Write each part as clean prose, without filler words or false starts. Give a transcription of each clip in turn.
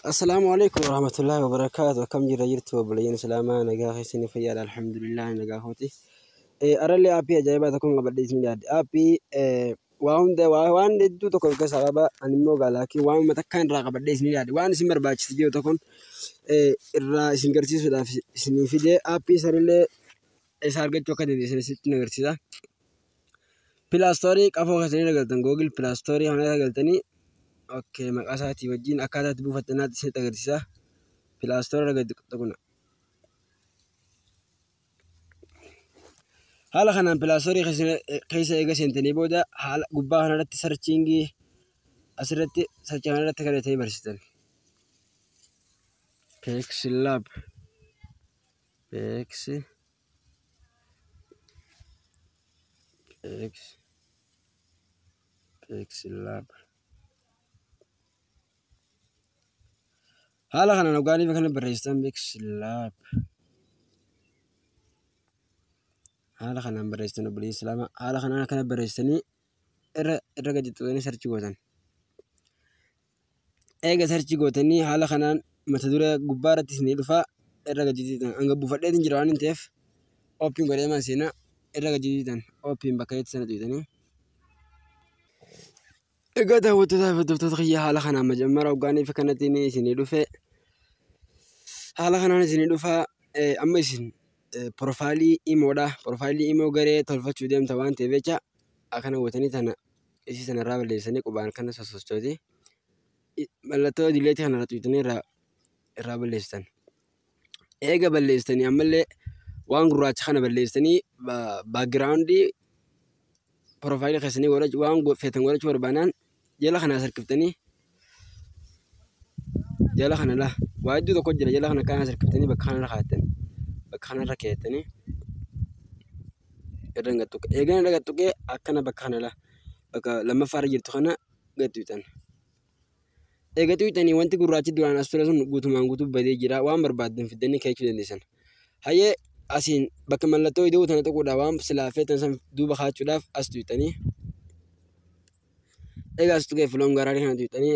Assalaamu alaikum warahmatullahi wabarakaatu. Akkam jirra jirtu obboleeyyan Islaamaa nagaa keessanii fayyaadha. Alhamdulillah nagaa kooti. Arallee aappii ajaa'ibaa tokkoon qabadhee isin yaadde. Aappii waa hunda waan hedduu tokko of keessaa qaba. Ani immoo laakiin waan takkaan irraa qabadhee isin yaadde. Waan isin barbaachisu jiru tokkoon irraa isin garsiisuudhaaf isinii fide. Aappii sanillee isa argachuu akka dandeessan isinitti agarsiisa. Play Store qafoo keessanii argattan Google Play Store kana argattanii okay maqaa isaatii wajjin akkaataa itti buufattanaatti isinitti agarsiisa. Play Store irra gadi tuqna. Haala kanaan Play Store keessa eega seentanii booda haala gubbaa kanarratti searchingii asirratti search kanarratti kan ta'e barsiisan. PixelLab Pix Pix PixelLab haala kanaan ogaanii kana barreessitan PixelLab haala kanaan barreessitan obboleessa Islaamaa haala kanaan akkana barreessitanii irra gadi tuqanii search gootan. Eega search gootanii haala kanaan mata duree gubbaa irratti isinii dhufa irra gadi tuqan. Hanga buufadheetiin jira waan hin ta'eef open godhee man seenaa irra gadi tuqan open bakka itti sana tuqanii. Egaa daawwattoota fi hordoftoota kiyya haala kanaan majammara ogaanii fi kanatti isinii dhufe haala kanaan isinii dhufa amma isin profaayilii imoodha. Profaayilii imoo garee tolfachuu deemta waan ta'eef jecha akkana gootanii tana isii sana irraa balleessanii qubaan kana sossochooti. Mallattoo delete kana irra tuqxanii irraa balleessitan. Eega balleessitanii ammallee waan gurraacha kana balleessitanii backgroundii profaayilii keessanii godhachuu waan feetan godhachuu barbaannaan jala kana as harkiftanii jala kana laa waa hedduu tokko jira jala kana kana as harkiftanii bakka kanarra kaa'attan bakka kanarra keettanii irra gad tuqe. Eegana irra gad tuqee akkana bakka kana laa bakka lammaffaarra jirtu kana gad tuqxan. Eega tuqxanii wanti gurraachi duraan as ture sun guutumaan guutuu badee jira waan barbaaddan fiddanii kaa'achuu dandeessan. Hayyee asiin bakka mallattoo ida'uu tana tuquudha waan silaa feetan san duuba kaa'achuudhaaf as tuqxanii. Egaa as tuqee from gallery kana tuqxanii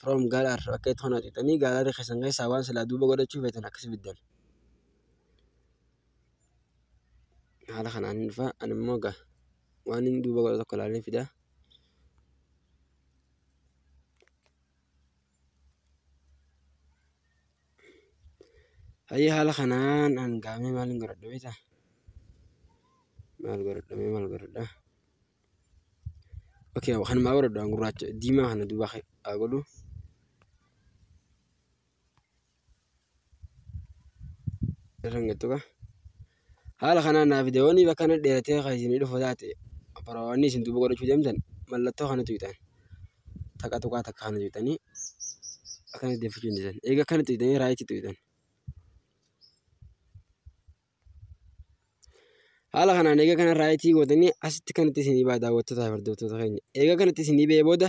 from gallery bakka itti kana tuqxanii gallery keessan keessaa waan silaa duuba godhachuu feetan akkas fiddan. Haala kanaan hin dhufa ani immoo egaa waan inni duuba godhatu tokko ilaalee fida. Hayyee haala kanaan an gaamee maal hin godhadhu beektaa? Maal godhadhu mee maal godhadha? Okay kanumaa godhadhu an gurraacha diimaa kana duuba haa godhu. Irra hin gattuqa. Haala kanaan naa fide wanni bakka kana dheeratee kan isinii dhufu taate wanni isin duuba godhachuu deemtan mallattoo kana tuqxan. Takka tuqaa takka kana tuqxanii akkana deeffachuu dandeessan. Eega akkana tuqxanii right tuqxan. Haala kanaan eega kana right gootanii asitti kanatti isinii ba'a daawwattoota fi hordoftoota keenya. Eega kanatti isinii ba'ee booda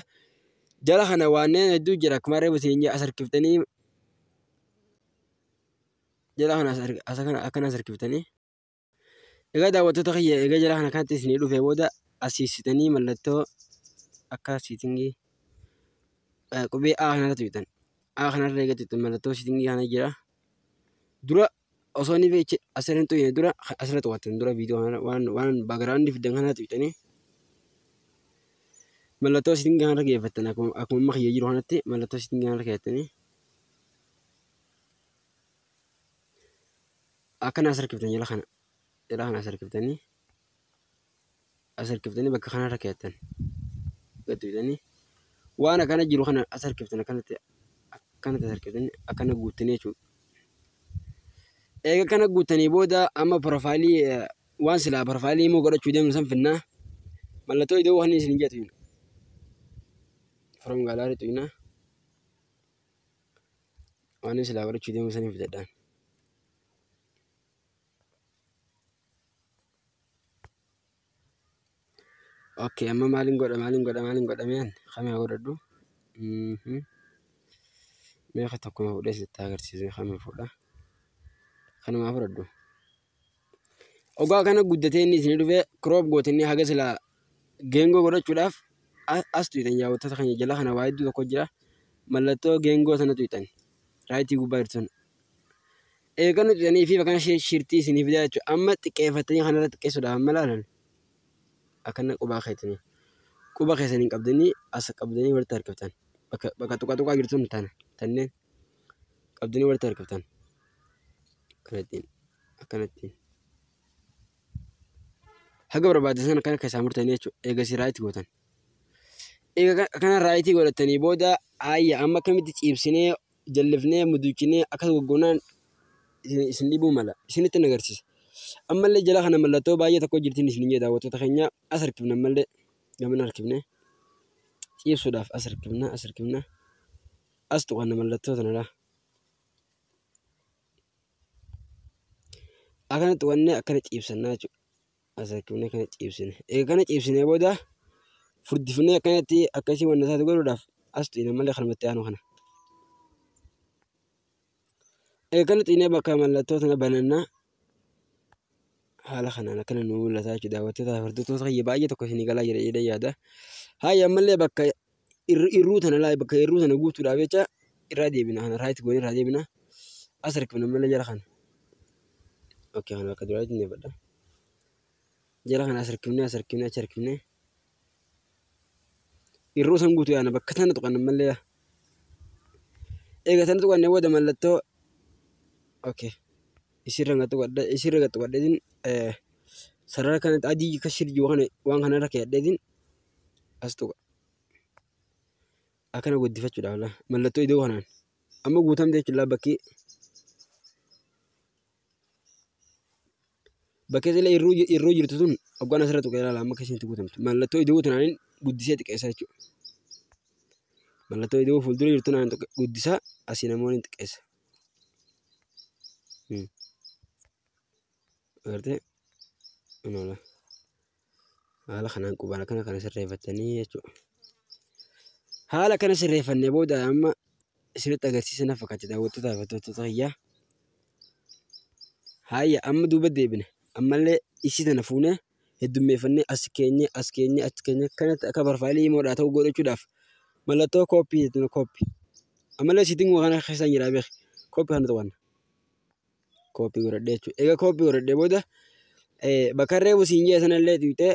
jala kana waanneen hedduu jira akkuma reefu isin as harkiftanii jala kana as akkana as harkiftanii. Egaa daawwattoota kiyya eega jala kana kanatti isinii dhufee booda asiisitanii mallattoo akka settingii qubee A kanarra tuqxan. A kanarra eega tuqxan mallattoo settingii kana jira. Dura osoo inni asirra hin tuqne dura asirra tuqattan dura viidiyoo kana waan backgroundii fiddan kana tuqxanii mallattoo settingii kanarra geeffattan akkuma amma kiyya jiru kanatti mallattoo settingii kanarra keettanii akkana as harkiftan jala kana jala kana as harkiftanii as harkiftanii bakka kanarra keettan gad tuqxanii waan akkana jiru kana as harkiftan akkanatti akkanatti as harkiftanii akkana guuttanii jechuudha. Eega kana guuttanii booda amma profaayilii waan silaa profaayilii immoo godhachuu deemnu san finnaa mallattoo ida'uu kan isin jedhu from gallery tuqna waan silaa godhachuu deemnu san fidadhaan. Okay amma maaliin godha maaliin godha maaliin godha meen kamii haa godhadhu? Meeqa tokkuma fuudhee sitti agarsiisu kamii fuudha? Kanumaa fudhadhu. Ogaa kana guddatee inni isinii dhufee crop gootanii haga silaa geengoo godhachuudhaaf as tuqxan daawwattoota keenya jala kana waa hedduu tokko jira. Mallattoo geengoo sana tuqxan. Right gubbaa jirtu sana. Eegannoo tuqxanii fi bakka shirtii isinii fidaa jechuudha. Amma xiqqeeffattanii kanarra xiqqeessuudhaaf amma ilaalan akkana qubaa keessanii. Quba keessanii qabdanii as qabdanii walitti harkiftan. Bakka tuqaa tuqaa jirtu tana tanneen qabdanii walitti harkiftan. Akkanattiin akkanattiin. Haga barbaadde sana kana keessaa murtanii jechuudha. Eegasii right gootan. Eega kana right godhatanii booda ayya amma akkamitti ciibsinee jallifnee muduuchinee akkas goggoonaan isin dhibuu mala. Isinitti agarsiisa. Ammallee jala kana mallattoo baay'ee tokko jirtiin isin jedha daawwattoota keenya as harkifna ammallee gamana harkifne ciibsuudhaaf as harkifna as harkifna as tuqanna mallattoo tanadha. Akkana tuqannee akkana ciibsannaa jechuudha. As harkifnee kana ciibsine. Eega kana ciibsinee booda furdifnee akkanatti akkasii wanna isaati godhuudhaaf as tuqina malee kanumatti aanu kana. Eega kana tuqinee bakka mallattoo tana banannaa haala kanaan akkana nu mul'ata jechuudha. Daawwattoota hordoftoota kiyya baay'ee tokko isinii galaa jira jedhee yaada. Haaya ammallee bakka irruu tana laa bakka irruu tana guutuudhaaf jecha irraa deebina kana right goonee irraa deebina. As harkifna malee jala kana. Okay kana bakka duraatti ni badha. Jala kana as harkifnee as harkifnee achi harkifnee irruu san guutuu yaana bakka tana tuqanna malee. Eega tana tuqannee booda mallattoo okay isirra tuqadha isirra tuqadheetiin sarara kanatti adii akka shirjii waan kanarra keeyadheetiin as tuqa. Akkana guddifachuudhaaf laa mallattoo iddoo kanaan amma guutamte jechuudha bakki bakkee sila irruu jirtu tun hoggaan asirra tuqee ilaala amma akkasitti guutamtu mallattoo iddoo tanaan guddisee xiqqeessa jechuudha. Mallattoo iddoo fuuldura jirtu tanaan guddisaa asii namoonni xiqqeessa. Agartee haala kanaan qubaan akkana kana sirreeffattanii jechuudha. Haala kana sirreeffannee booda amma isinitti agarsiisa na fakkaate daawwattoota hordoftoota kiyyaa. Haaya amma duuba deebine ammallee isii tana fuunee heddummeeffannee as keenyee as keenyee achi keenyee kanatti akka profile imoodhaa ta'u godhachuudhaaf mallattoo copy jechuudha copy. Ammallee setting kana keessaan jira beeki copy kana tuqanna. Copy godhadhee jechuudha. Egaa copy godhadhee booda bakka reefu siin jee sanallee tuqxee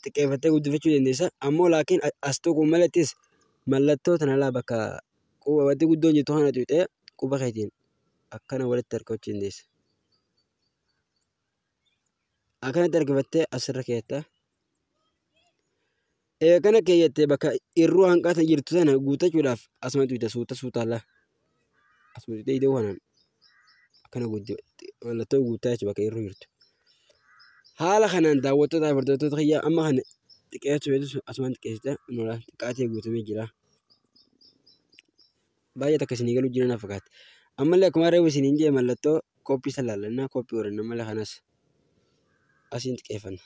xiqqeeffattee guddifachuu dandeessa. Ammoo laakiin as tuquun malattis mallattoo tana laa bakka quba wanti guddoon jirtu kana tuqxee quba keetiin akkana walitti harkifachuu dandeessa. Akkanatti harkifattee asirra keetta. Egaa kana keeyyattee bakka irruu hanqata jirtu sana guuttachuudhaaf asuma tuqxa suuta suutaan laa. Asuma tuqxee iddoo kanaan akkana mallattoo guuttaa jechuudha bakka irruu jirtu. Haala kanaan daawwattoota hordoftoota kiyyaa amma kana xiqqeessuu feetus asumaan xiqqeessita nola xiqqaatee guutamee jira. Baay'ee takka isinii galuu jira na fakkaata. Ammallee akkuma reefu isiniin jee mallattoo copy san laallannaa copy godhanna malee kanas asiin xiqqeeffanna.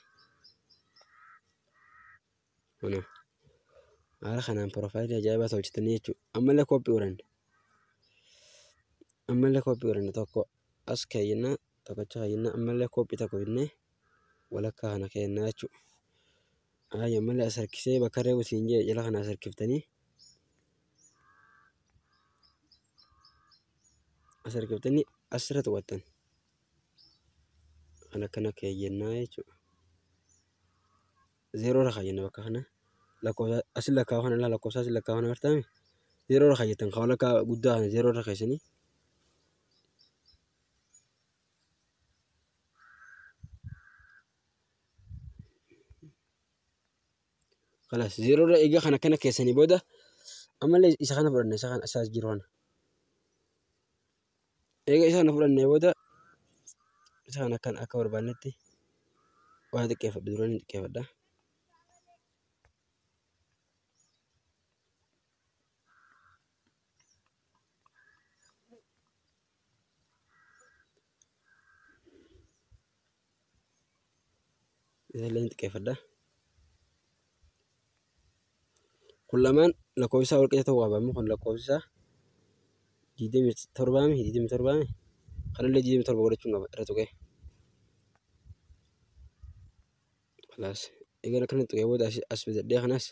Kunoo haala kanaan profile ajaa'ibaa tolchitanii jechuudha. Ammallee copy godhanna. Ammallee copy godhanna tokko as keeyyannaa tokkocha keeyyannaa ammallee copy tokko finnee walakkaa kana keennaa jechuudha. Haaya ammallee as harkisee bakka reefu isiin jee jala kana as harkiftanii as harkiftanii asirra tuqattan. Kan akkana keeyyannaa jechuudha. Zeeroo irra kaayyanna bakka kana. Lakkoofsa asin lakkaa'u kana laa lakkoofsa asin lakkaa'u kana agartaami. Zeeroo irra kaayyattan kan walakkaa guddaa kana zeeroo irra keessanii. Kalaas zeeroo irra egaa kana akkana keessanii booda ammallee isa kana fudhanna isa kana isaas jiru kana. Egaa isa kana fudhannee booda isa kana akkan akka barbaannetti waa xiqqeeffadhu duraan ni xiqqeeffadha. Isa illee ni xiqqeeffadha. Kun lamaan lakkoofsa wal qixa ta'uu qaba. Amma kun lakkoofsa 27 27 kanallee 27 godhachuun qaba irra tuqee. Kalaas egaa akkana tuqee booda as fidadhee kanas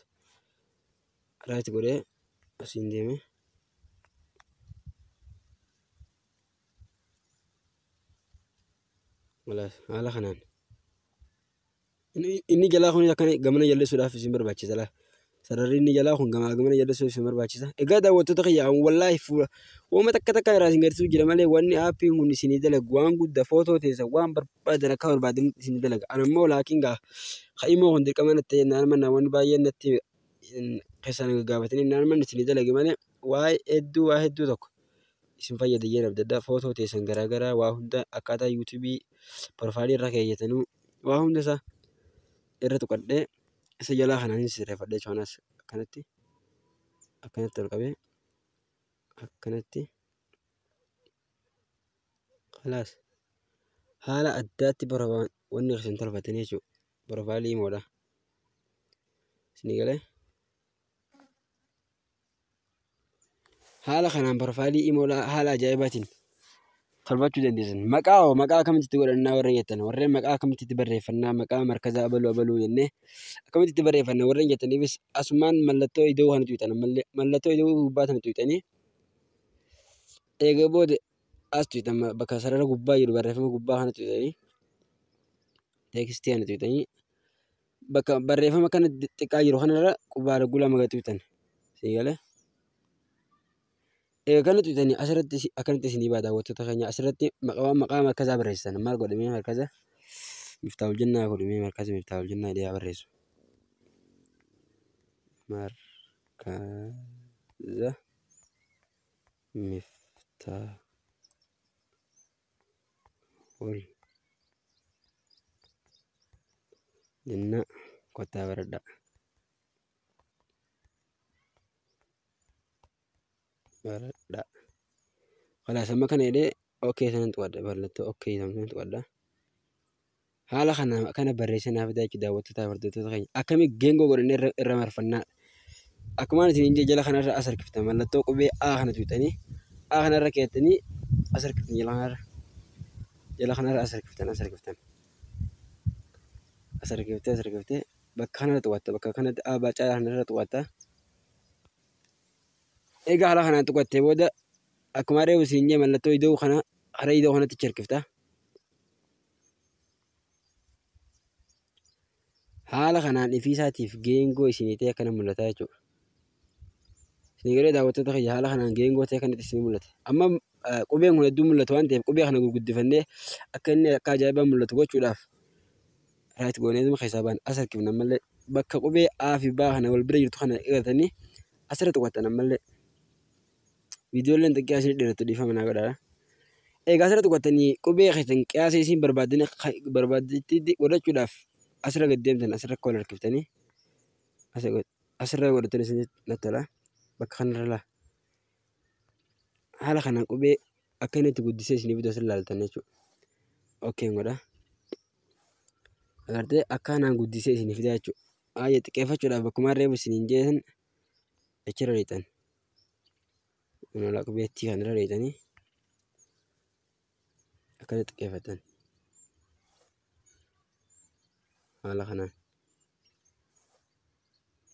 right godhee asiin deeme. Haala kanaan. Inni jalaa kun akkana gamana jallisuudhaaf isin barbaachisa laa. Sararri inni jalaa kun gamaa gamana jallisuuf isin barbaachisa. Egaa daawwattoota kiyya, wallaahi fuula wooma takka takka irraa isin garsiisuu jira malee, wanni aappiin kun isinii dalagu waan guddaa, footoo teessa waan barbaadan akka barbaadan isinii dalaga. Ani immoo laakiin gaa ha'imoo kun dirqama natti ta'e naan manna, wanni baay'een natti keessaan gaggaafatanii naan manna isinii dalage malee, waa'ee hedduu waa hedduu tokko isin fayyada jedhan adda addaa, footoo teessan garaagaraa waa hunda, akkaataa yuutuubii profaayilii irra keeyyatanuu waa hunda isaa irra tuqadhee isa jalaa kanaan sirreeffadhee jechuudha. Akkanatti akkanatti ol qabee akkanatti khalaas, haala addaatti wanni isin tolfatanii jechuudha. Profaayilii imoodha. Isinii galee, haala kanaan profaayilii imoodha haala ajaa'ibaatiin tolfachuu dandeessan. Maqaa hoo, maqaa akkamitti itti godhannaa warreen jettan, warreen maqaa akkamitti itti barreeffannaa, maqaa markaza abaluu abaluu jennee akkamitti itti barreeffanna warreen jettaniifis, asumaan mallattoo ida'uu kana tuqxan. Ammallee mallattoo ida'uu gubbaa kana tuqxanii, eega booda as tuqxan, bakka sarara gubbaa jiru barreeffama gubbaa kana tuqxanii, teekstii kana tuqxanii, bakka barreeffama kana xiqqaa jiru kanarra qubaa lama gad tuqxan. Sii galee? Egaa kana tuqxanii asirratti akkanatti isinii ba'a. Daawwattoota keenya, asirratti maqaa maqaa markazaa barreessitan. Maal godhamee? Markaza Miftaahul Jannaa godhamee, markaza Miftaahul Jannaa jedhee haa barreessu. Markaza Miftaahul Jannaa kottaa baradhaa. Baradhaa. Khalaas, amma kana jedhee okay sanan tuqadha, mallattoo okay sanan tuqadha. Haala kana kana barreessee naaf fidaa jechuudha. Daawwattoota hordoftoota keenya, akkamii geengoo godhannee irra marfannaa? Akkumaan isin jala kanarra as harkiftan, mallattoo qubee A kana tuqxanii, A kanarra keettanii as harkiftan, jala kanarra as harkiftan, as harkiftan, as harkiftee as harkiftee bakka kanarra tuqatta, bakka kanatti A bacaa kanarra tuqatta. Egaa haala kanaan tuqattee booda, akkuma reefu isin jee, mallattoo ida'uu kana karaa ida'uu kanatti harkifta. Haala kanaan ifiisaatiif geengoo isinii ta'e akkana mul'ata jechuudha. Isinii galee, daawwattoota kiyya? Haala kanaan geengoo ta'e kanatti isinii mul'ata. Amma qubeen kun hedduu mul'atu waan ta'eef, qubee kana gurguddifannee akka inni akka ajaa'ibaa mul'atu gochuudhaaf, right gooneetuma keessaa baan as harkifna. Ammallee bakka qubee A fi B kana wal bira jirtu kana eegatanii asirra tuqattan. Ammallee viidiyooleen xiqqaa isin dheerattu, dhiifama naa godhaa. Egaa asirra tuqattanii qubee keessan qiyaasa isin barbaaddanii barbaaddetti godhachuudhaaf asirra gad deemtan, asirra akka wal harkiftanii asirra godhatanii isin natti tola. Bakka kanarra laa. Haala kanaan qubee akka inni itti guddisee isinii fidu asirra ilaaltan jechuudha. Okay godha. Agartee, akka kanaan guddisee isinii fida jechuudha. Baay'ee xiqqeeffachuudhaaf bakkuma reefu isiniin jeesan achirra riixan. Kunoo qubeettii kanarra riixanii akkana xiqqeeffatan. Haala kanaan.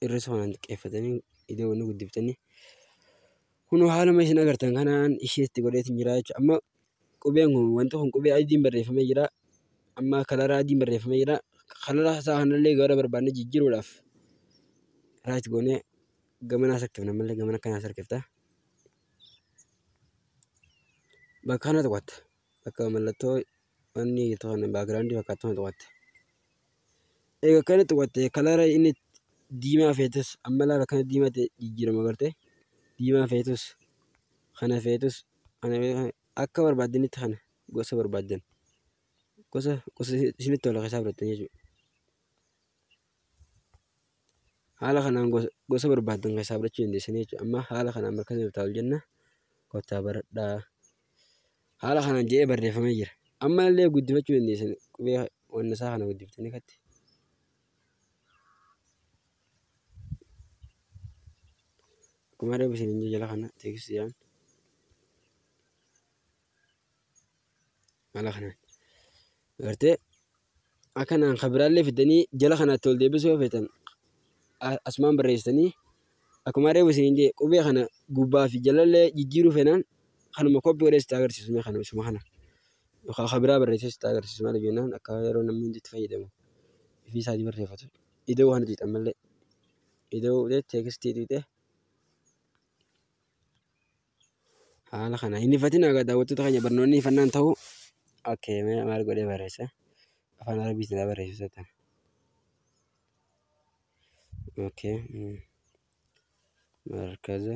Irra kanaan xiqqeeffatanii iddoo inni guddiftanii. Kunoo haaluma isin agartan kanaan isheetti godheetiin jira jechuudha. Amma qubeen kun, wanti kun qubee adiin barreeffamee jira. Amma kalara adiin barreeffamee jira. Kalara isaa kanallee gara barbaanne jijjiiruudhaaf right goonee gamana as harkifna, malee gamana kana as harkifta. Bakka kana tuqatta. Bakka mallattoo wanni kana background fakkaatu kana tuqatta. Egaa kana tuqatte, kalara inni diimaa feetus, amma laala, kana diimaa ta'e jijjiirama gartee, diimaa feetus, kana feetus, kana akka barbaaddanitti kana gosa barbaaddan, gosa gosa isinitti tola keessaa fudhattan jechuudha. Haala kanaan gosa barbaaddan keessaa fudhachuu dandeessanii jechuudha. Amma haala kanaan markaza Miftaahul Jannaa kottaa baradhaa. Haala kanaan jedhee barreeffamee jira. Amma illee guddifachuu dandeessan, qubee wanna isaa kana guddiftanii katti. Akkuma reefu isin jala kana teekstiidhaan haala kanaan. Agartee, akkanaan kan biraallee fidanii jala kanatti ol deebisuu yoo feetan, asumaan barreessitanii, akkuma reefu isin jee, qubee kana gubbaa fi jalallee jijjiiruu feenaan kanuma copy godhee sitti agarsiisu. Mee kana isuma kana Yookaan kan biraa barreessee sitti agarsiisu maaliif jennaan akka yeroo namni hundi itti fayyadamu ifii isaatii barreeffatu. Ida'uu kana tuqxan malee ida'uu text tuqxee haala kana hin ifatin egaa daawwattoota keenya barnoonni ifannaan ta'uu. Okay, maal godhee barreessa? Afaan Arabiitiin barreessu tan. Okay. Markaza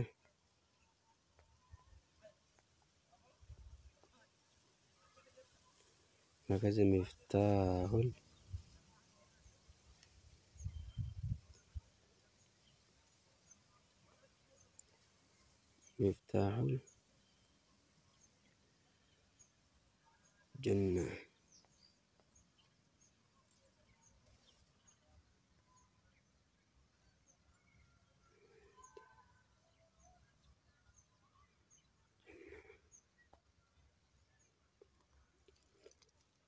markaza Miftaaxul Janna.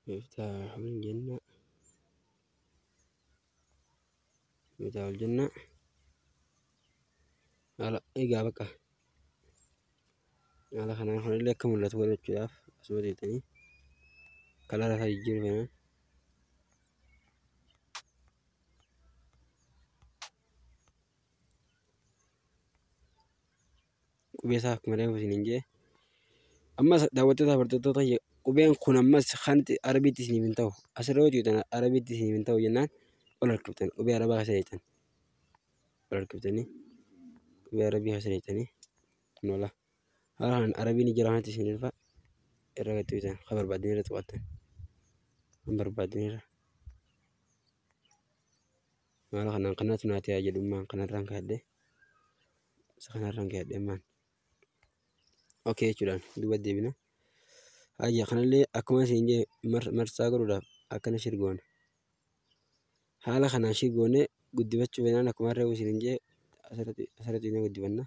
Miftaaxul Janna. Miftaaxul Janna. Haala egaa bakka haala kanaan kunillee akka mul'atu godhachuudhaaf asuma teettanii color isaa jijjiiruu feenaan qubee isaa akkuma reefu isiniin jee ammas daawwattoota hordoftoota qubeen kun ammas kan arabiitti isiniif hin ta'u asirra yoo tuqxan arabiitti isiniif hin ta'u jennaan ol harkiftan qubee arabaa keessa jechuun ol harkiftanii qubee arabii keessa jettanii kun ola haala kanaan arabiin jira kanatti isin dhufa irra gad tuqxan kan barbaaddan irra tuqattan kan barbaaddan irra haala kanaan kanatu naati haa jedhummaan kanarraan kaa'adhe isa kanarraan kaa'adhe ammaan okay jechuudhaan duuba deebina. Hayya kanallee akkuma isin jee marsaa godhuudhaaf akkana shirgoone haala kanaan shirgoone guddifachuu feenaan akkuma reefu isin jee asirratti ni guddifanna.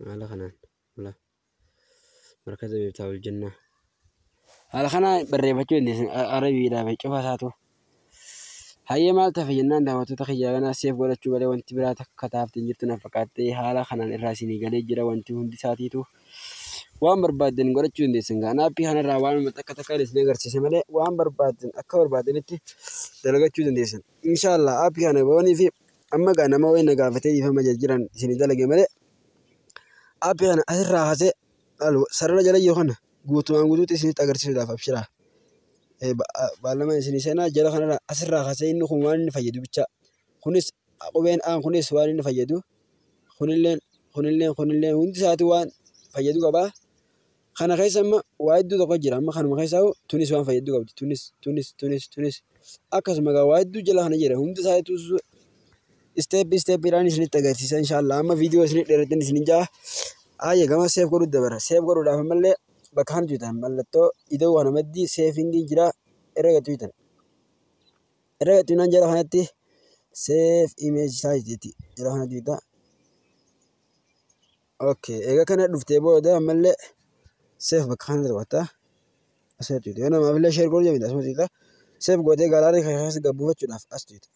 Haala kanaan markaza Miftaaxul Jannaa haala kanaan barreeffachuu dandeessan arabiidhaaf cufa isaatu. Hayyee maal tafe jennaan daawwattoota kiyyaa kanaa save godhachuu malee wanti biraa takka taafte hin jirtu na fakkaattee haala kanaan irraa isinii galee jira wanti hundi isaatiitu waan barbaaddan godhachuu dandeessan. Gaan aappii kanarraa waan takka takka isin agarsiise malee waan barbaaddan akka barbaaddanitti dalagachuu dandeessan. Inshaallah aappii kana boonii fi amma gaa nama wayii na gaafatee dhiifama jijjiiran isinii dalage malee aappii kana asirraa kaasee sarara jala jiru kana guutumaan guutuutti isinitti agarsiisuudhaaf abshiraa. Baallama isinii seenaa jala kanarraa asirraa kaasee inni kun waan inni fayyadu bicha. Kunis qubeen aan kunis waan inni fayyadu kunilleen kunilleen kunilleen hundi isaatu waan fayyadu qabaa. Kana keessa amma waa hedduu tokko jira amma kanuma keessaa tunis waan fayyadu qabdi tunis tunis tunis tunis akkasuma gaa waa hedduu jala kana jira hundi isaatu step stepiidhaan isinitti agarsiisa inshaallah amma viidiyoo isinitti dheerattan isinin jaa. Haayya gama save godhuu dabara save godhuudhaaf ammallee bakka kana tuqxan mallattoo ida'uu kana maddii savingiin jira irra gad tuqxan. Irra gad tuqnaan jala kanatti save image size jetti jala kana tuqxa. Okay egaa kana dhuftee booda ammallee save bakka kana tuqatta. Asirra tuqxa yoo namaaf illee share godhuu jabina asuma tuqxa. Save gootee gallery keessa gad buufachuudhaaf as tuqxa.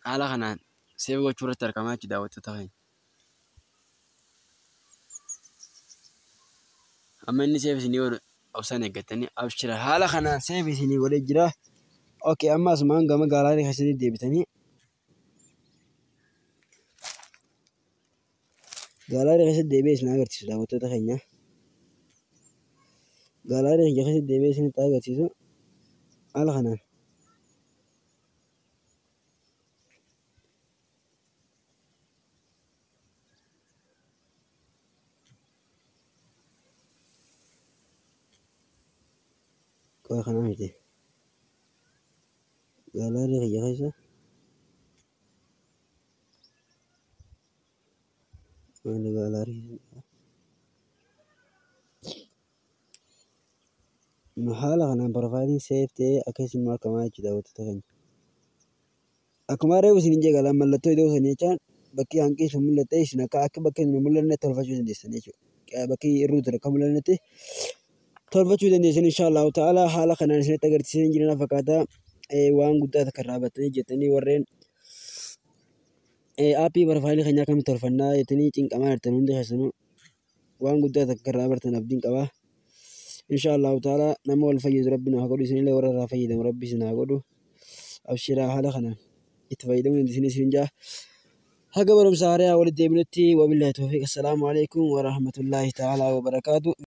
Haala kanaan save gochuu irratti argamaa jechuudha daawwattoota keenya. Amma inni save isinii godhu obsaan eeggattanii abshira haala kanaan save isinii godhee jira. Okay amma asumaan gama gallery keessatti deebitanii gallery keessatti deebi'ee isin agarsiisu daawwattoota keenya. Gallery keessatti deebi'ee isinitti agarsiisu haala kanaan. Qoy kana miti. Gallery kiyya keessa maali gallery nu haala kanaan profileiin save ta'ee akka isin nu argamaa jechuudha daawwattoota keenya. Akkuma reefu isin jee galaan mallattoo ida'uu sanii jechaan bakki hanqii sun mul'atte isin akka akka bakki hin mul'anne tolfachuu dandeessan jechuudha. Bakki irruu ture akka mul'annetti tolfachuu dandeessan inshaallahu ta'ala haala kanaan isinitti agarsiisan jiran fakkaata. Waan guddaa takka irraa battanii jettanii warreen aappii profaayilii keenyaa akkamitti tolfannaa jettanii cinqamaa jirtan hundi keessanuu waan guddaa takka irraa bartan abdiin qaba. Insha Allahu ta'ala nama wal fayyadu Rabbi nu haa godhu, isinillee warra irraa fayyadamu Rabbi isin haa godhu. Abshiraa, haala kanaan itti fayyadamuu dandeessanii isin jaa. Haga barumsa haaraa walitti deebinutti, wabillahi tawfiiq. Assalaamu alaikum warahmatullaahi ta'ala wabarakaatu.